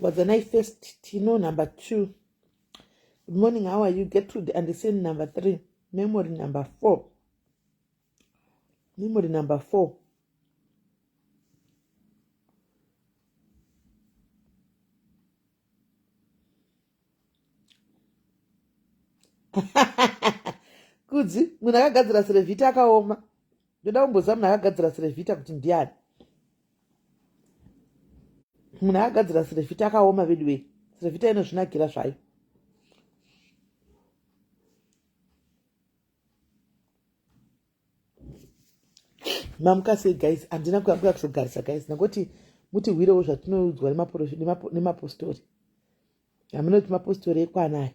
Wadzanai first, Tino number 2. Good morning, how are you? Gertrude Anderson number 3. Memory number 4. Memory number 4. Kudzi, munhu akagadzira sirevhita akaoma. Ndoda kumboziva munhu akagadzira sirevhita kuti ndiani. Munhu akagadzira sirevhita akaoma veduwee. Sirevhita inozvinakira zvayo. Mamuka sei guys? Handina kuya kuzogarisa guys. Ndangoti mutihwirewo zvatinoudzwa nemapostori. Hamunoti mapostori ekwanaya.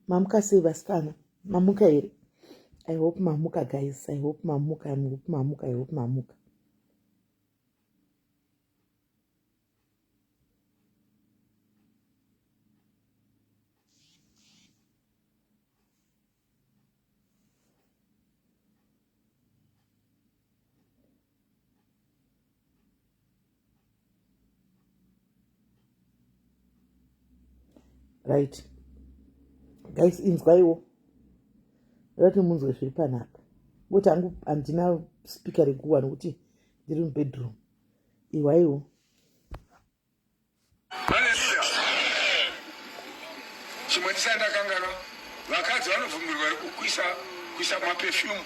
Mamuka sei vasikana? Mamuka here? I hope mamuka guys. I hope mamuka. I hope mamuka. I hope mamuka. Right guys, inzwaiwo ndati munzwe zviri panapa ngokuti hangu handina speaker rekuwa nokuti ndiri mubedroom. Ihwaiwo. Haleluya. Chimwe ndisati ndakanganwa, vakadzi vanobvumirwa here kuisa kuisa maperfume?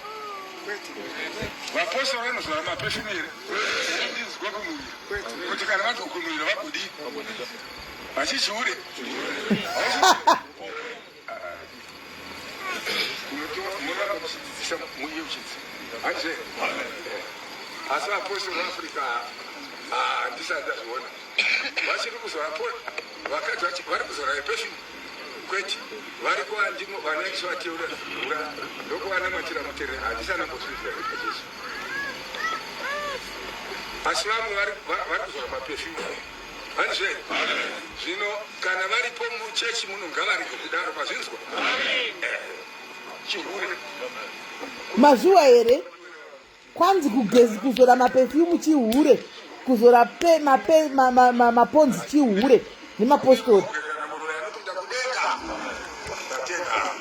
Vapostori vanozora maperfume here? Ndinzwa kunhuhwira kuti kana vanzwa kunhuhwira vagodii? Vachichiure. Munoramba muchidzidzisa muyeuchidzi. Handize? Asi vapostori veAfrica handisati ndazviona. Vachiri kuzora vakadzi vari kuzora perfume kwete variko andimo vanaiswa vateura ura ndokuvanamatira mutere handisana mbozvinzwa pajesu. Asi vamwe vari kuzora maperfume. Handizve? Zvino kana varipo muchechi muno ngavarege kudaro, mazvinzwa? Chihure. Mazviwa here? Kwanzi kugezi kuzora mapefyumu chihure, kuzora pe mape ma, ma, ma, maponzi chihure nemapostori. Kana muroyi anopinda kudenga. Ndatenda.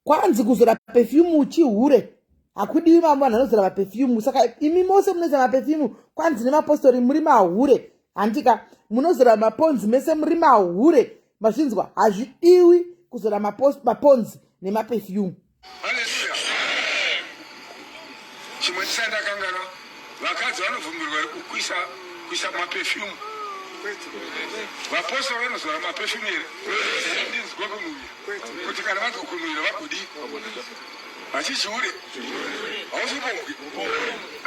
Kwanzi kuzora perfume chihure hakudiwi mamwe vanhu vanozora maperfume saka imi mose munoisa maperfume kwanzi nemapostori muri mahure handika munozora maponzi mese muri mahure mazvinzwa hazvidiwi kuzora maponzi nemaperfume. Haleluya. Chimwe ndisati ndakanganwa, vakadzi vanobvumirwa here kuisa kuisa maperfume? Vapostori vanozora maperfume here? Ndinzwa kunhuhwira kuti kana vanzwa kunhuhwira vagodii? Hachichihure? Hausi upombwe?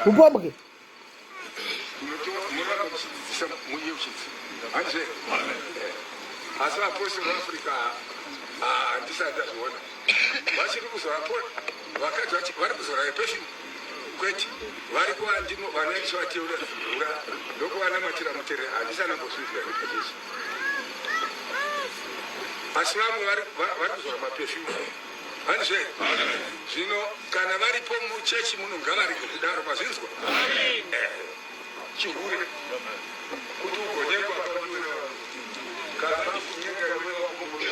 Upombwe. Munoramba muchidzidzisa muyeuchidzi. Handizve? Asi vapostori veAfrica handisati ndazviona. Vachiri kuzora vakadzi vari kuzora perfume kwete variko andimo vanaiswa vateura ura ndokuvanamatira mutere handisana mbozvinzwa pajesu. Asi vamwe vari kuzora maperfume. Handizve? Zvino kana varipo muchechi muno ngavarege kudaro, mazvinzwa? Chihure kuti ugonekwa kana vakunyenga iwe upombwe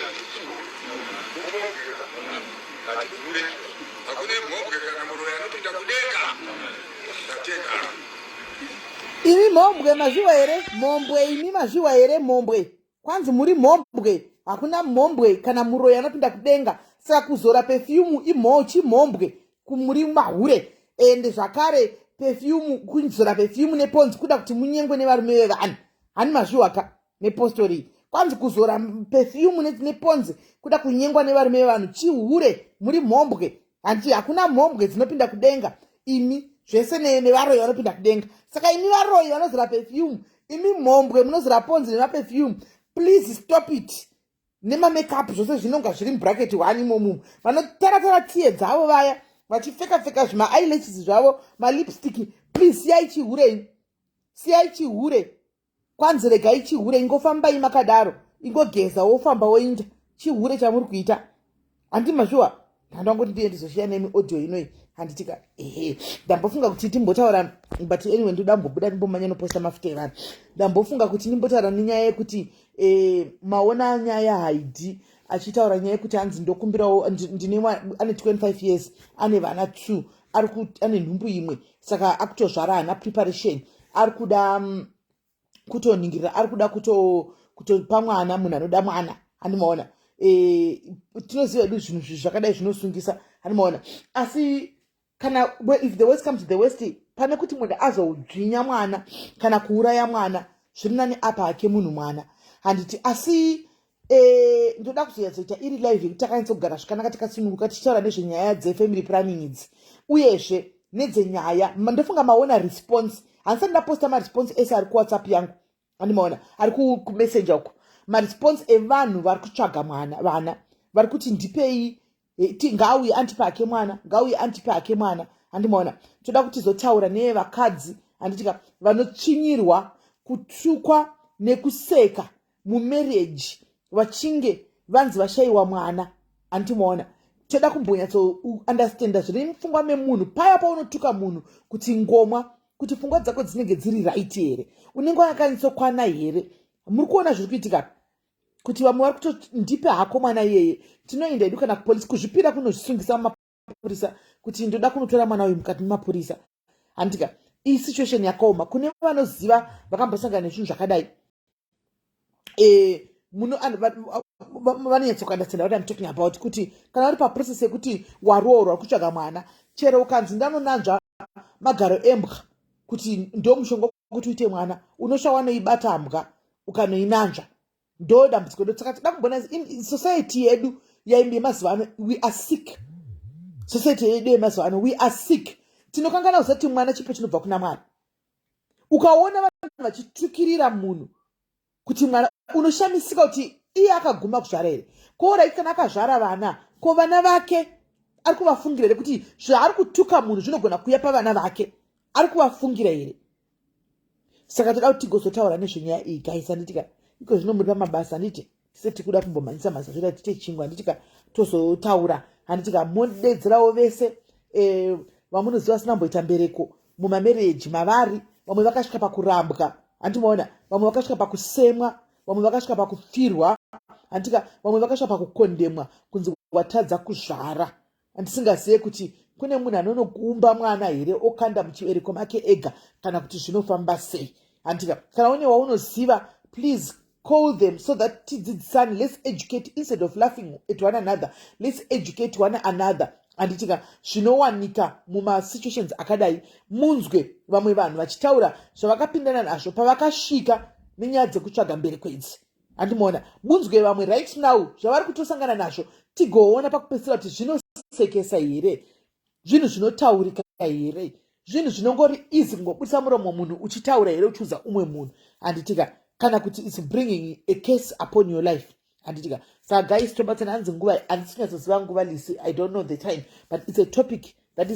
hatibvure hakune mhombwe kana muroyi anopinda kudenga. Ndatenda. Imi mhombwe mazviwa here mhombwe imi mazviwa here mhombwe Kwanzi muri mhombwe, hakuna mhombwe kana muroyi anopinda kudenga. Saka kuzora perfume imho chimhombwe kumuri mahure ende zvakare perfume kuzora perfume neponzi kuda kuti munyengwe nevarume vevanhu. Hani mazviwa ka nepostori. Kwanzi kuzora perfume neponzi kuda kunyengwa nevarume vevanhu chihure muri mhombwe. Hanti hakuna mhombwe dzinopinda kudenga imi zvese nevaroyi vanopinda kudenga. Saka imi varoyi vanozora perfume Imi mhombwe munozora Pond's nemaperfume, please stop it. Nemamakeup, zvose zvinonga zviri mubracket one imomumu. Vanotaratara tsiye dzavo vaya, vachipfeka pfeka zvimaeyelashes zvavo, malipstick, please siyai chihure, siyai chihure. Kwanzi regai chihure, ingofambai makadaro, ingogeza wofamba woinda. Chihure chamuri kuita, handi mazviwa? Handangoti ndiye ndizoshiya nemi audio inoi, handitika? Ehe, ndambofunga kuti timbotaura, but anyway, ndoda mbobuda ndimbomanya noposta mafuta evanhu. Ndambofunga kuti ndimbotaura nenyaya yekuti maona nyaya Haidi achitaura nyaya yekuti hanzi ndokumbirawo, ndine ane 25 years, ane vana 2, ane nhumbu imwe, saka akutozvara, haana preparation, ari kuda kutoningirira, ari kuda kutopa mwana munhu anoda mwana, handimaona? Tinoziva hedu zvinhu zvakadai zvinosungisa, handimaona? Asi kana if the worst comes to the worst, pane kuti munhu azodzvinya mwana kana kuuraya mwana, zviri nani apa hake munhu mwana, handiti? Asi ndoda kuzoyatsoita iri live yekuti takanyatsogara zvakanaka, takasununguka, tichitaura nezvenyaya dzefamily planning idzi, uyezve nedzenyaya. Ndofunga maona response. Handisati ndaposta maresponse ese ari kuWhatsApp yangu, andimaona? Ari kuMessenger uko, maresponse evanhu vari kutsvaga mwana, vana vari kuti ndipei, ngauye andipe hake mwana, ngauye andipe hake mwana, handimaona? Toda kuti tizotaura nevakadzi, handitika, vanotsvinyirwa, kutukwa nekuseka mumarriage vachinge vanzi vashayiwa mwana, handimaona? Toda kumbonyatsounderstanda zviri mupfungwa memunhu paya paunotuka munhu kuti ngomwa, kuti pfungwa dzako dzinenge dziri right here? Unenge wakanyatsokwana here? Muri kuona zviri kuitika kuti vamwe vari kutoti ndipe hako mwana iyeye, tinoenda hedu kana kupolisi, kuzvipira kunozvisungisa mumapurisa kuti ndoda kunotora mwana uyu mukati memapurisa, handika? Iyi situation yakaoma. Kune vanoziva, vakambosangana nezvinhu zvakadai, vanonyatsokuunderstanda what I'm talking about, kuti kana uri paprocess yekuti waroorwa, kutsvaga mwana, chero ukanzi ndanonanzva magaro embwa kuti ndo mushonga kuti uite mwana, unosva wanoibata mbwa ukanoinanzva. Ndo dambudziko. Ndo saka tida kumbona society yedu yemazuva ano. We are sick. Society yedu yemazuva ano, we are sick. Tinokangana kuziva kuti mwana chipo chinobva kuna Mwari. Ukaona vanhu vachitukirira munhu kuti mwana, unoshamisika kuti iye akaguma kuzvara here? Korai kana akazvara vana, ko vana vake ari kuvafungira here kuti zvaari kutuka munhu zvinogona kuuya pavana vake? Ari kuvafungira here? Saka toda kuti tigozotaura nezvenyaya iyi, guys, handitika? Iko zvino muri pamabasa, handiti? Tise tikuda kumbomhanyisa mhasa zvoita tiite chingwa, handitika? Tozotaura, handitika? Modedzerawo vese vamunoziva vasina kumboita mbereko mumamarriage mavari. Vamwe vakasvika pakurambwa, handimaona? Vamwe vakasvika pakusemwa, vamwe vakasvika pakufirwa, handika? Vamwe vakasvika pakukondemwa, kunzi watadza kuzvara. Handisingazive kuti kune munhu anonokumba mwana here, okanda muchibereko make ega, kana kuti zvinofamba sei, handika? Kana une waunoziva, please call them so that tidzidzisane. Let's educate instead of laughing at one another. Let's educate one another, handitika? Zvinowanika mumasituations akadai, munzwe vamwe vanhu vachitaura zvavakapindana nazvo pavakasvika nenyaya dzekutsvaga mbereko idzi, handimaona? Munzwe vamwe right now zvavari kutosangana nazvo, tigoona pakupedzisira kuti zvinosekesa here, zvinhu zvinotaurika here, zvinhu zvinongori easy kungobudisa muromo munhu uchitaura here, uchiudza umwe munhu, handitika? Kana kuti it's bringing a case upon your life, handitika? Saka guys, tobatsana. Hanzi nguva, handisi kunyatsoziva nguva lisi, I don't know the time, but it's a topic that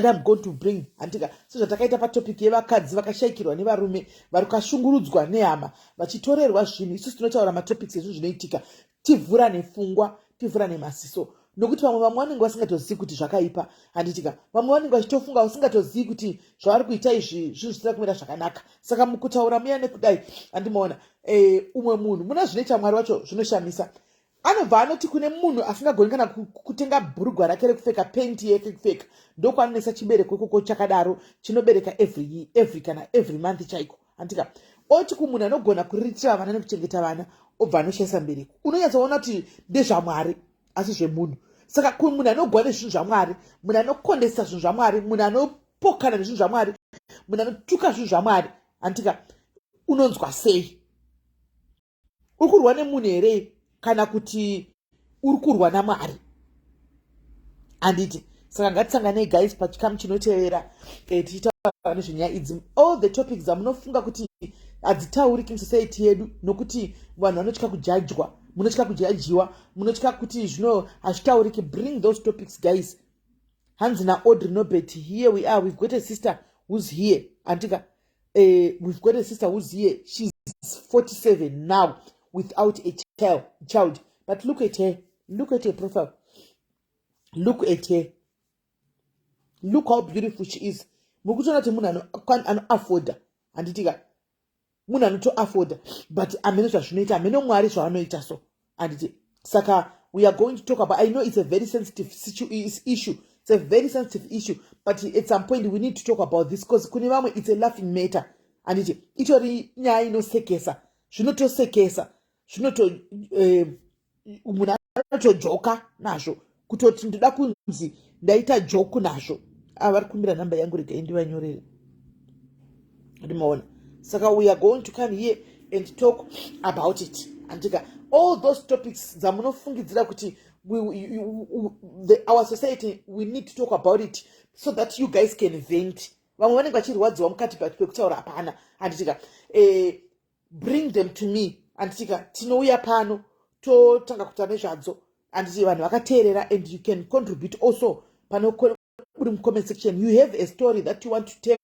I'm going to bring, handika? Sezvatakaita patopic yevakadzi vakashayikirwa nevarume, vari kashungurudzwa nehama, vachitorerwa zvinhu. Isusu tinotaura matopics ezvinhu zvinoitika, tivhura nepfungwa, tivhura nemasiso, nokuti vamwe vanenge vasingatozivi kuti zvakaipa, handitika? Vamwe vanenge vachitofunga vasingatozivi kuti zvavari kuita izvi zvinhu zvisina kumira zvakanaka. Saka mukutaura muya nekudai, handimaona umwe munhu muna zvinoita Mwari wacho zvinoshamisa, anobva anoti kune munhu asingagoni kana kutenga bhurugwa rake rekupfeka, penti yeke kupfeka, ndokwanonesa chibereko ikoko chakadaro chinobereka every kana every month chaiko, handika? Oti kumunhu anogona kuriritira vana nekuchengeta vana, obva anoshandisa mbereko. Unonyatsoona kuti ndezvaMwari asi zvemunhu. Saka kumunhu anogwa nezvinhu zvaMwari, munhu anokondesa zvinhu zvaMwari, munhu anopokana nezvinhu zvaMwari, munhu anotuka zvinhu zvaMwari, handika? Unonzwa sei? Uri kurwa nemunhu here kana kuti uri kurwa naMwari, handiti? Saka ngatisanganei, guys, pachikamu chinotevera, tichitaura nezvenyaya idzi, all the topics dzamunofunga kuti Hadzitauriki musociety yedu nokuti vanhu vanotya kujajwa, munotya kujajiwa, munotya kuti zvino hazvitauriki. Bring those topics, guys. Hanzi naAudrey Nobert, here we are, we've got a sister who's here, andika? We've got a sister who's here. She's 47 now without a child, but look at her, look at her profile, look at her, look how beautiful she is. Muri kutoona kuti munhu anoafforda, handitika? Munhu anotoafforda, but hamene zvazvinoita, hamene Mwari zvaanoita so, handiti? Saka we are going to talk about, I know it's a very sensitive issue, it's a very sensitive issue, but at some point we need to talk about this, because kune vamwe it's a laughing matter, handiti? Itori nyaya inosekesa, zvinotosekesa, zvinoto munhu anotojoka nazvo, kutoti ndoda kunzi ndaita joke nazvo. Ava vari kumbira nhamba yangu, regai ndivanyorere. Ndimaona. Saka we are going to come here and talk about it, andika? All those topics dzamunofungidzira kuti our society, we need to talk about it so that you guys can vent. Vamwe vanenge vachirwadziwa mukati, but pekutaura hapana, handitika? Bring them to me, handitika? Tinouya pano totanga kutaura nezvadzo, handiti? Vanhu vakateerera, and you can contribute also pano uri mucomment section. You have a story that you want to tell,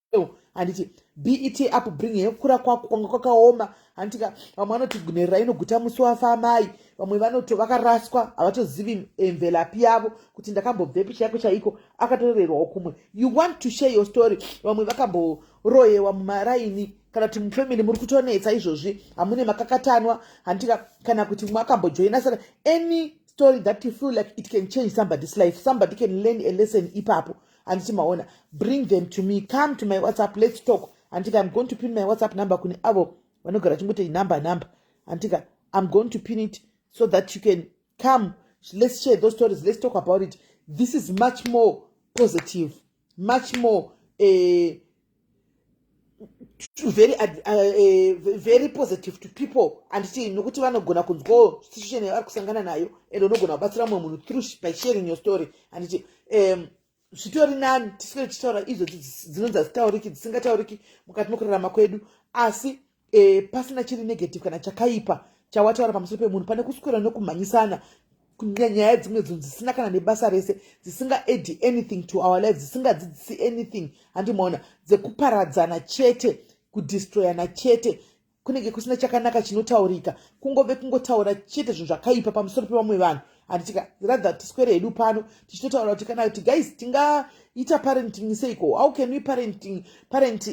handiti? Be it upbringing, yekukura kwako kwanga kwakaoma, handitika? Vamwe vanoti nherera inoguta musi wafa amai. Vamwe vanoto vakaraswa, havatozivi mvelapi yavo kuti ndakambobvepi chaiko chaiko, akatorerwawo kumwe. You want to share your story. Vamwe vakamboroyewa mumaraini, kana kuti mufamily muri kutonetsa izvozvi, hamune makakatanwa, handika? Kana kuti mumwe akambojoina. Saka any story that you feel like it can change somebody's life, somebody can learn a lesson ipapo, handiti maona? Bring them to me. Come to my WhatsApp, let's talk, handika? I'm going to pin my WhatsApp number kune avo vanogara chingoti number, number, handika? I'm going to pin it so that you can come. Let's share those stories, let's talk about it. This is much more positive, much more very positive to people, handiti? Nokuti vanogona kunzwawo situation yavari kusangana nayo, and unogona kubatsira mumwe munhu through by sharing your story, handiti? Zvitori nani tiswere tichitaura idzo dzinonzi hadzitauriki, dzisingatauriki mukati mekurarama kwedu, asi pasina chiri negative kana chakaipa chawataura pamusoro pemunhu, pane kuswera nekumhanyisana nyaya dzimwe dzinhu dzisina kana nebasa rese, dzisingaaddi anything to our life, dzisingadzidzisi anything, handimaona? Dzekuparadzana chete, kudestroyana chete, kunenge kusina chakanaka chinotaurika, kungove kungotaura chete zvinhu zvakaipa pamusoro pevamwe vanhu, handitika? Rather tiswere hedu pano tichitotaura kuti kana kuti guys, tingaita parenting seiko? How can we parenting parent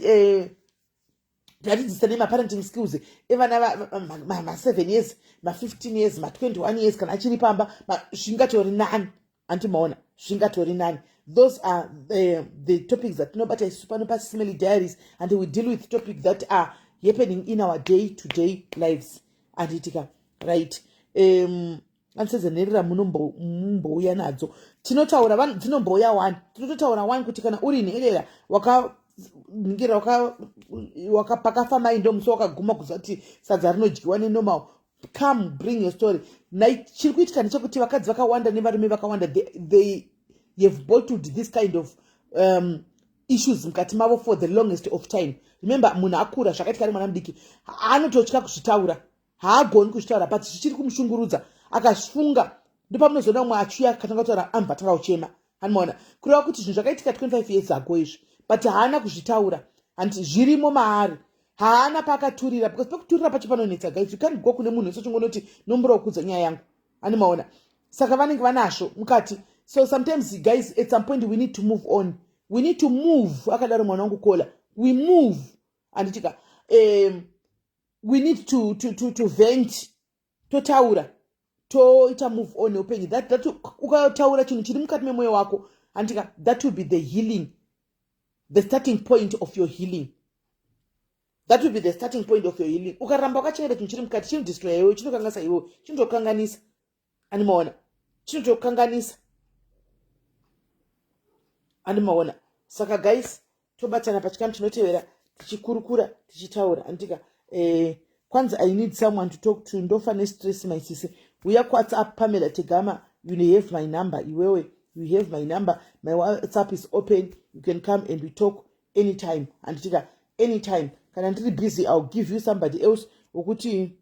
tatidzisa nemaparenting skills evana ma7 years, ma15 years, ma21 years, kana achiri pamba? Zvingatori nani, handimaona? Zvingatori nani. Those are the topics zatinobata isu pano paSimely Diaries, and we deal with topic that are happening in our day to day lives, handitika? Right. Anisezanherera munombouya nadzo, tinotaura, dzinombouya one, tinototaura one kuti kana uri nherera, wakaningira pakafa mai, ndo musi wakaguma kuziva kuti sadza rinodyiwa nenormal, come bring your story. Chiri kuitika ndechekuti vakadzi vakawanda nevarume vakawanda, they have bottled this kind of issues mukati mavo for the longest of time. Remember, munhu akura, zvakaitika ari mwana mudiki, anototya kuzvitaura, haagoni kuzvitaura, but zvichiri kumushungurudza. Akazvifunga, ndopamunozoona umwe achiuya akatanga kutaura, amubva tanga kuchema, hanimaona? Kureva kuti zvinhu zvakaitika 25 years ago izvi, but haana kuzvitaura, handiti? Zvirimo maari, haana paakaturira, because pekuturira pacho panonetsa. Guys, you can't go kune munhu wese uchingonoti nombora kukudza nyaya yangu, hanimaona? Saka vanenge vanazvo mukati. So sometimes, guys, at some point we need to move on, we need to move. Akadaro mwana wangu Kola, we move, handitika? We need to vent, totaura, toita move on neupenyu. That ukataura chinhu chiri mukati memwoyo wako, handitika, that will be the healing, the starting point of your healing. That will be the starting point of your healing. Ukaramba wakachengeta chinhu chiri mukati, chinodestroya iwewe, chinokanganisa iwewe, chinotokanganisa, animaona? Chinotokanganisa, animaona? Saka guys, tobatana pachikamu chinotevera tichikurukura, tichitaura, andika? Kwanzi, "I need someone to talk to, ndofa nestress, my sisi." Uya kuWhatsApp, Pamela Tegama. You have my number iwewe, you have my number. My WhatsApp is open, you can come and we talk anytime, handitika? Anytime kana ndiri busy, I'll give you somebody else wekuti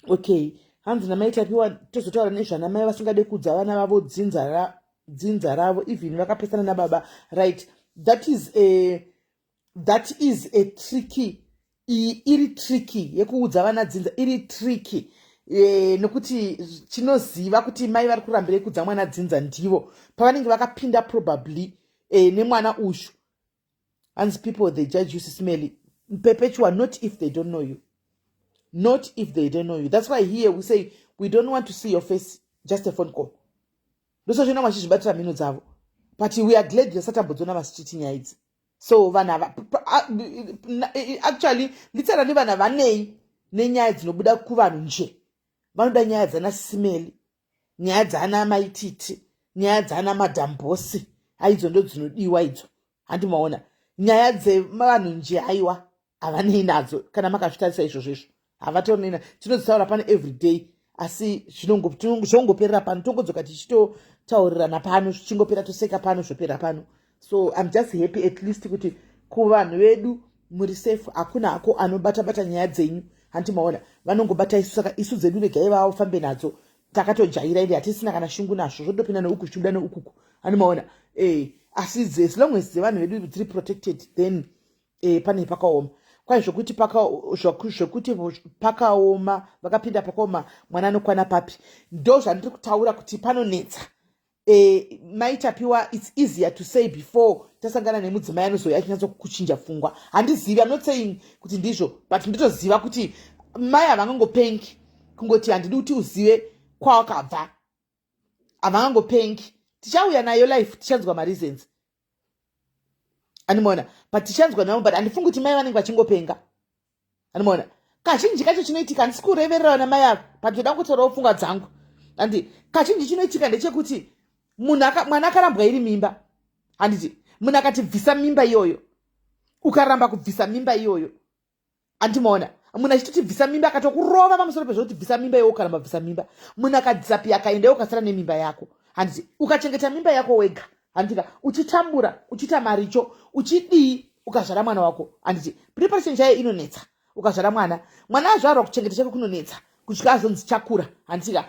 okay. Hanzi namai Tapiwa, tozotaura nezvana mai vasingade kudza vana vavo dzinza ravo even vakapesana nababa, right? That is a tricky, iyi iri tricky yekuudza vana dzinza, iri tricky nekuti tinoziva kuti mai vari kurambirei kudza mwana dzinza ndivo pavanenge vakapinda probably nemwana uyu. Hanzi people, they judge you, Sis Melly Perpetua. Not if they don't know you, not if they don't know you. That's why here we say we don't want to see your face, just a phone call. Ndosachona vachizvibatira mhino dzavo, but we are glad yasatambodzona mastreet nyaya idzi. So vanhu ava actually, literally, vanhu havanei nenyaya dzinobuda kuvanhu nje. Vanoda nyaya dzana Sis Melly, nyaya dzana Maititi, nyaya dzana Madambosi. Aidzo ndo dzinodiwa idzo, handimaona? Nyaya dzevanhu nje, aiwa, havanei nadzo. Kana makazvitarisa izvozvo, izvo havatorina. Tinodzitaura pano everyday, asi zvongoperera pano, tongodzoka tichitotaurirana pano, zvichingopera, toseka pano, zvopera pano. So I'm just happy at least kuti kuvanhu vedu muri safe. Hakuna hako anobata-bata nyaya dzenyu, handimaona? Vanongobata isu, saka isu dzedu regai vafambe nadzo. Takatojaira ende hatisina kana shungu nazvo, zvotopinda neuku zvichibuda neukuku, handimaona? Asi as long as dzevanhu vedu dziri protected, then pane pakaoma kwai zvokuti pakaoma, vakapinda pakaoma, mwana anokwana papi? Ndo zvandiri kutaura kuti panonetsa. Maitapiwa, it's easier to say before tasangana nemudzimai anozouya achinyatsokuchinja pfungwa. Handizivi, I'm not saying kuti ndizvo, but nditoziva kuti mai havangangopengi kungoti handidi kuti uzive kwawakabva. Havangangopengi. Tichauya nayo life, tichanzwa mareasons, animaona? But tichanzwa navo, but handifungi kuti mai vanenge vachingopenga, animaona? Kazhinji kacho chinoitika, handisi kureverera vana mai ava, but ndoda kungotaurawo pfungwa dzangu, handi? Kazhinji chinoitika ndechekuti munhu mwana akarambwa iri mimba, handiti? Munhu akati bvisa mimba iyoyo, ukaramba kubvisa mimba iyoyo, handimaona? Munhu achitoti bvisa mimba, akatokurova pamusoro pezvokuti bvisa mimba iwe, ukaramba bvisa mimba, munhu akadisappear, akaenda, ukasara nemimba yako, handiti? Ukachengeta mimba yako wega, handitika? Uchitambura, uchiita maricho, uchidii, ukazvara mwana wako, handiti? Preparation chaiyo inonetsa. Ukazvara mwana, mwana azvarwa, kuchengeta chako kunonetsa kusvika azonzi chakura, handitika?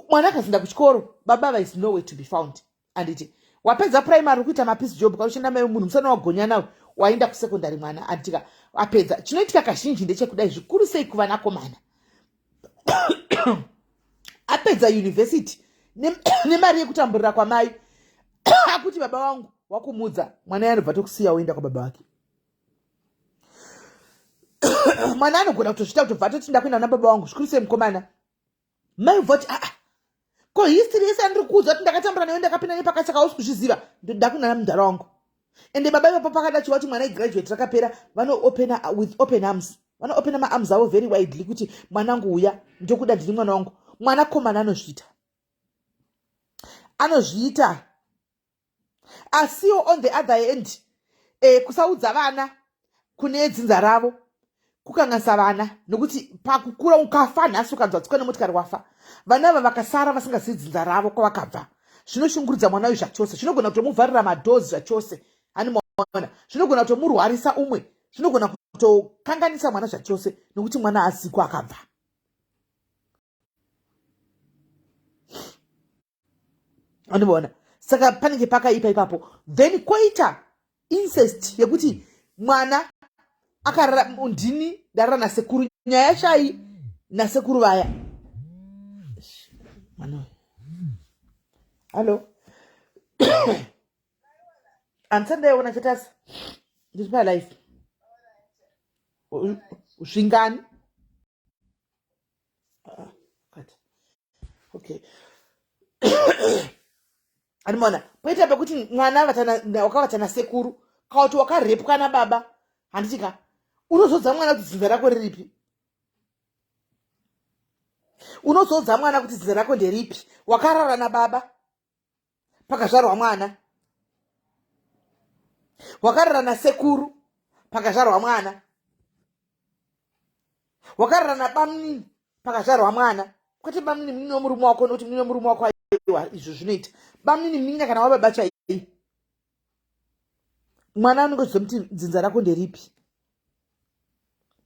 Mwana akazoenda kuchikoro, baba is nowhere to be found, handiti? Wapedza primary, kuita mapiece job, kaushanda mai munhu musana wagonyana, waenda kusecondary mwana, handitika? Apedza, chinoitika kazhinji ndechekudai, zvikuru sei kuvanakomana, apedza university nemari yekutamburira kwamai, akuti baba vangu wakumudza mwana, yanobva tokusiya, woenda kwababa vake. Mwana anogona kutozvita, kutobva atoti ndakuenda kuna baba vangu, zvikuru sei mukomana. Mai ubva kuti, aa, ko history yese yandiri kuudza kuti ndakatambura newe, ndakapinda nepakati, saka hausi kuzviziva, ndoda kunana mudhara wangu. Ende baba ipapo pakada chiva kuti mwana igraduate rakapera, vanoopena with open arms, vanoopena maarms avo very widely kuti mwanangu uya, ndokuda, ndini mwana wangu. Mwanakomana anozviita, anozviita. Asiwo on the other hand, kusaudza vana kune dzinza ravo kukanganisa vana, nokuti pakukura ukafa nhasi, ukanzwa tsikwa nemotikari wafa, vana ava vakasara vasingazivi dzinza ravo kwavakabva, zvinoshungurudza mwana uyu zvachose, zvinogona kutomuvharira madoors zvachose, animaona? Zvinogona kutomurwarisa umwe, zvinogona kutokanganisa mwana zvachose, nokuti mwana azikwa akabva. Andivona, saka panenge pakaipa ipapo. Then koita incest yekuti mwana akarara, ndini ndarara nasekuru, nyaya chai nasekuru vaya. Mwana, hallo, handisati ndaiona chatasi, ndiri palife zvingani? Ah, okay, andimona poita pekuti mwana wakavata nasekuru, kauti wakarepwa nababa, handitika? Unozodza mwana kuti dzinza rako riripi? Unozodza mwana kuti dzinza rako nderipi? Wakarara nababa pakazvarwa mwana, wakarara nasekuru pakazvarwa mwana, wakarara nabamunini pakazvarwa mwana. Kwete bamunini munini wemurume wako, nokuti munini wemurume wako, aiwa, izvo zvinoita bamunini munin'ina kana wababa chai. Mwana anenge achizomuti dzinza rako nderipi?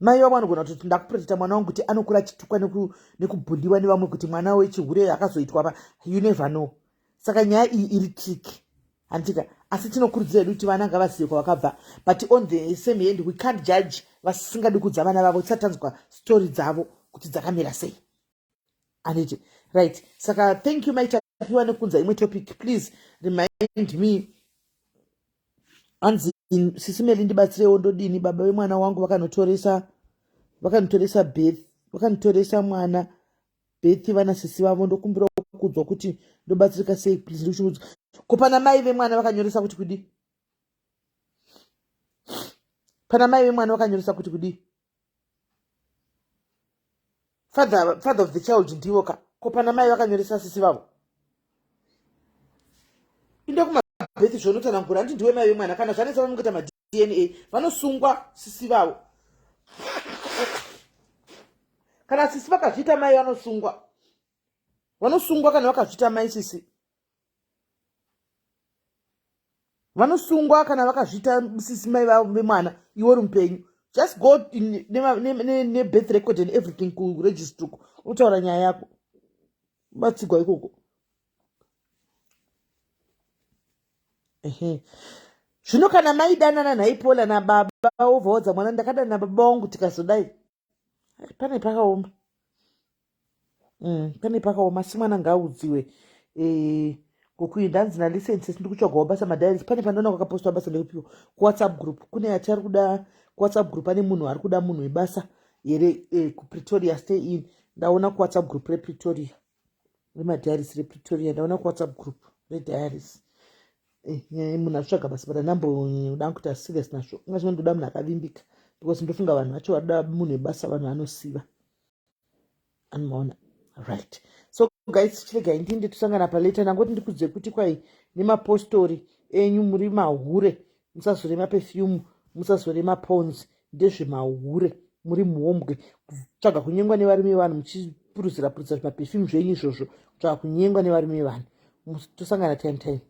Mai vavo vanogona kutoti ndakuprotecta mwana wangu kuti anokura achitukwa nekubhuliwa nevamwe kuti mwana wechihure akazoitwa pa you never know. Saka nyaya iyi iri trick handitika, asi tinokurudzira hedu kuti vana ngavazive kwavakabva, but on the same hand we can't judge vasingadi kudza vana vavo tisati tanzwa story dzavo kuti dzakamira sei, handiti? Right, saka thank you maitapiwa nekunza imwe topic. Please remind me. Hanzi sisi Meli, ndibatsirewo, ndodini? Baba vemwana wangu vakanotoresa birth, vakanotoresa mwana birth vana sisi vavo. Ndokumbira kuudzwa kuti ndobatsirika sei, please, ndikushungudzwa. Ko pana mai vemwana vakanyoresa kuti kudi? Pana mai vemwana vakanyoresa kuti kudi? Father of the child ndivo ka. Ko pana mai vakanyoresa sisi vavo? Inde kumabirth zvonotsanangura, handi ndiwe mai vemwana. Kana zvanetsa vanongoita maDNA, vanosungwa sisi vavo. Kana sisi vakazviita mai vanosungwa, vanosungwa. Kana vakazviita mai sisi vanosungwa. Kana vakazviita sisi mai vemwana, iwe uri mupenyu, just go nebirth record and everything kuregistry uko, unotaura nyaya yako, batsigwa ikoko. Ehe, zvino kana maidanana nhaipola nababa, wobva wadza mwana, ndakadana nababa wangu tikazodai, pane pakaoma. Pane pakaoma, asi mwana ngaaudziwe. Ngokuyi ndanzi nalicenses ndiri kutsvagawo basa madiaries. Pane pandoona kwakapostwa basa, ndekupiwa kuWhatsApp group. Kune ati ari kuda kuWhatsApp group, ane munhu ari kuda munhu webasa here kuPretoria stay in. Ndaona kuWhatsApp group rePretoria remadiaries, rePretoria. Ndaona kuWhatsApp group rediaries munhu atsvaga basa, but andamboda kuita serious nazvo. Unga ndoda munhu akavimbika because ndofunga vanhu vacho varikuda munhu webasa vanhu vanosiva anomaona. Right, so guys, chiregai ndinde tosangana paleta. Ndangoti ndikudze kuti kwai nemapostori enyu muri mahure, musazore maperfume, musazore mapons, ndezvemahure. Muri muhombwe, kutsvaga kunyengwa nevarume vevanhu muchipuruzira puruzira zvimaperfume zvenyu izvozvo, kutsvaga kunyengwa nevarume vevanhu. Tosangana time time.